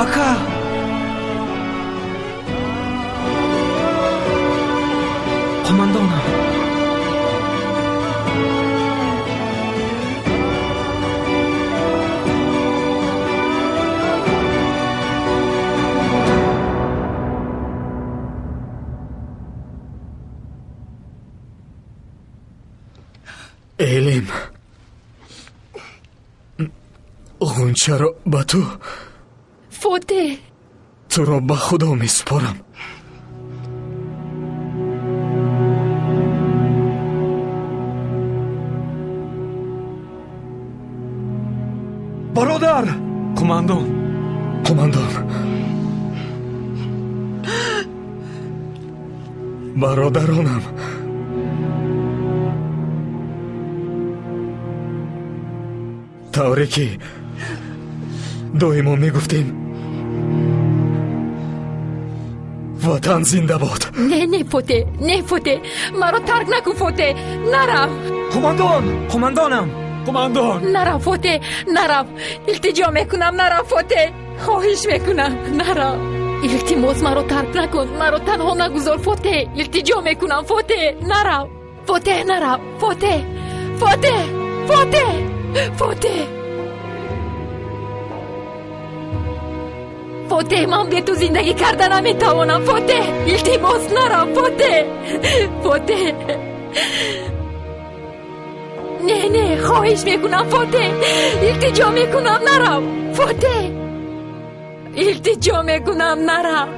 Ака! Қумандонам! Элим, ғунчаро ба ту, Фотеҳ, туро ба Худо месупорам. Бародар! Қумандон! Қумандон! Бародаронам! Тавре ки доимо мегуфтем, ватан зинда бод. Не, не, Фотеҳ, не, Фотеҳ, маро тарк накун, Фотеҳ, нарав. Қумандон! Қумандонам! Қумандон! Нарав, Фотеҳ, нарав. Илтиҷо мекунам, нарав, Фотеҳ. Хоҳиш мекунам, нарав. Илтимос, маро тарк накун, маро танҳо нагузор, Фотеҳ. Илтиҷо мекунам, Фотеҳ, нарав. Фотеҳ, нарав. Фотеҳ, Фотеҳ, Фотеҳ, Фотеҳ. Фотеҳ, ман бе ту зиндагӣ карда наметавонам. Фотеҳ, илтимос, нарав. Фотеҳ, Фотеҳ. Не, не, хоҳиш мекунам, Фотеҳ. Илтиҷо мекунам, нарав. Фотеҳ, илтиҷо мекунам, нарав.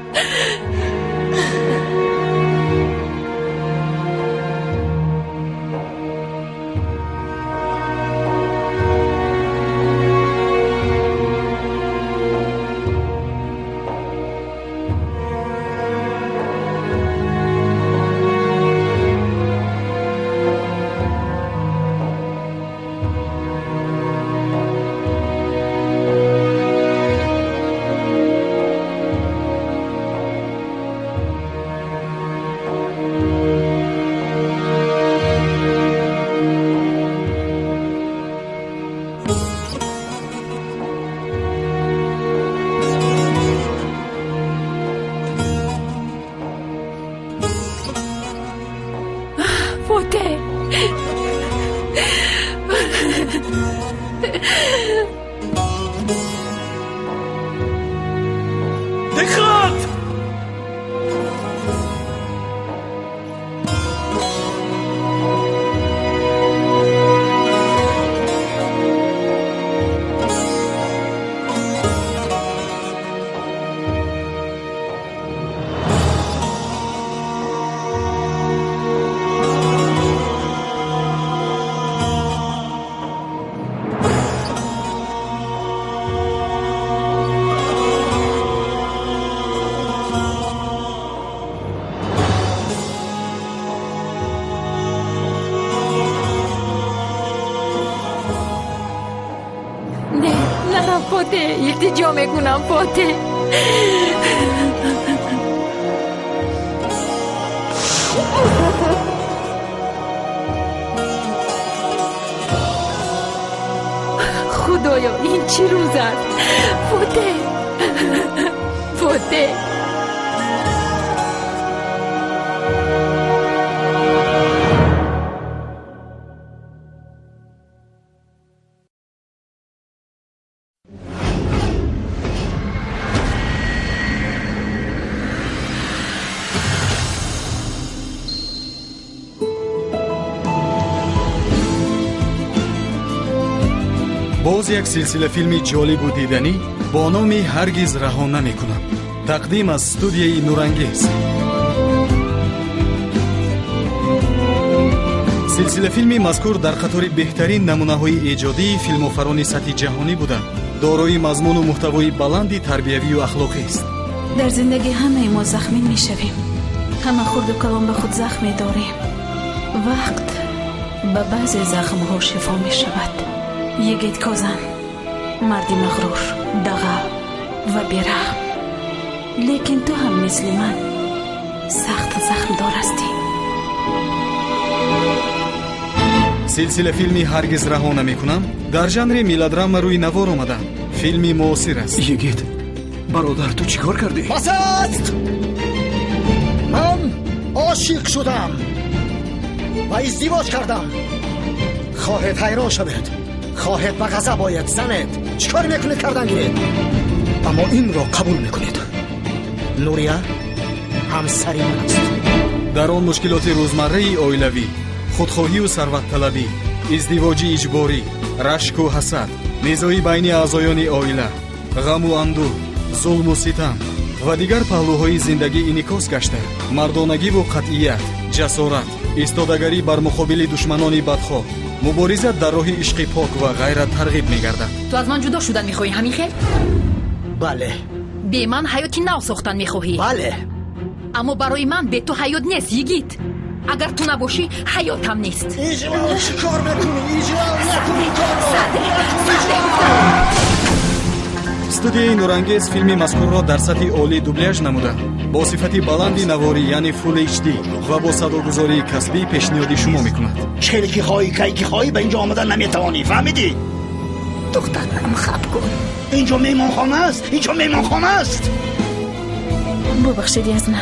Диққат! Фотеҳ, илтиҷо мекунам, Фотеҳ. Худоё, ин чӣ рӯз аст? Фотеҳ, Фотеҳ. Боз як силсила филми ҷолибу диданӣ бо номи «Ҳаргиз раҳо намекунам», тақдим аз студияи Нурангез. Силсилафилми мазкур дар қатори беҳтарин намунаҳои эҷодии филмофарони сатҳи ҷаҳонӣ буда, дорои мазмуну муҳтавои баланди тарбиявию ахлоқист. Дар зиндагӣ ҳамаи мо захмин мешавем, ҳама хурду калон ба худ захме дорем. Вақт ба баъзе захмҳо шифо мешавад. Йигит Козан марди мағрур, дағал ва бераҳм, лекин ту ҳам мисли ман сахт захмдор ҳастӣ. Силсилафилми «Ҳаргиз раҳо намекунам» дар жанри мелодрама рӯи навор омада, филми муосир аст. Йигит, Бародар, ту чӣ кор кардӣ? Бас аст! Ман ошиқ шудам ва издивоҷ кардам. Хоҳед ҳайрон шавед, хоҳед ба ғазаб оед, занед, чӣ кор мекунед кардан гиред, аммо инро қабул мекунед. Нурия ҳамсари ман аст. Дар он мушкилоти рӯзмарраи оилавӣ, худхоҳиву сарватталабӣ, издивоҷи иҷборӣ, рашку ҳасад, низои байни аъзоёни оила, ғаму андӯҳ, зулму ситам ва дигар паҳлӯҳои зиндагӣ инъикос гашта, мардонагиву қатъият, ҷасорат, истодагарӣ бар муқобили душманони бадхоҳ, мубориза дар роҳи ишқи пок ва ғайра тарғиб мегардад. Ту аз ман ҷудо шудан мехоҳӣ, ҳамин хел? Бале. Бе ман ҳаёти нав сохтан мехоҳӣ? Бале. Аммо барои ман бе ту ҳаёт нест, йигит. Агар ту набошӣ, ҳаётам нест. Иҷлол, чӣ кор мекунӣ? Иҷлол, накун ин корро! Саде, Накун, Саде! Иҷлол! Студияи Нурангез филми мазкурро дар сатҳи олӣ дубляж намуда, бо сифати баланди наворӣ, яъне Full HD ва бо садогузории касбӣ пешниҳоди шумо мекунад. Хеле ки хоҳӣ, кай ки хоҳӣ ба инҷо омадан наметавонӣ, фаҳмидӣ? Духтарам, хаб кун. Инҷо меҳмонхона аст, инҷо меҳмонхона аст. Бубахшед, Язна,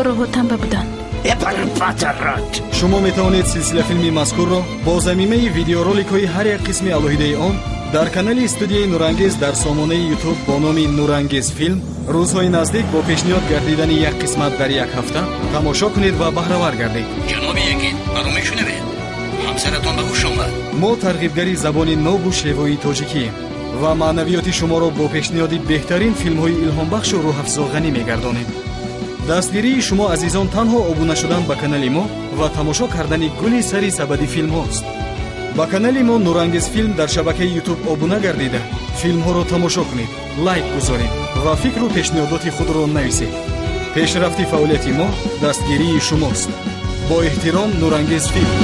роҳо танба буданд. Эпарпатарат. Шумо метавонед силсилафилми мазкурро бо замимаи видеороликҳои ҳар як қисми алоҳидаи он дар канали студияи Нурангез дар сомонаи Ютуб бо номи Нурангез филм рӯзҳои наздик бо пешниҳод гардидани як қисмат дар як ҳафта тамошо кунед ва баҳравар гардед. Ҷаноби Егит, маро мешунавед? Ҳамсаратон ба ҳуш омад. Мо тарғибгари забони нобу шевои тоҷикием ва маънавиёти шуморо бо пешниҳоди беҳтарин филмҳои илҳомбахшу рӯҳафзо ғанӣ мегардонем. Дастгирии шумо, азизон, танҳо обуна шудан ба канали мо ва тамошо кардани гули сари сабади филмҳост. Ба канали мо Нурангез филм дар шабакаи Ютуб обуна гардида, филмҳоро тамошо кунед, лайк гузоред ва фикру пешниҳодоти худро нависед. Пешрафти фаъолияти мо дастгирии шумост. Бо эҳтиром, Нурангез филм.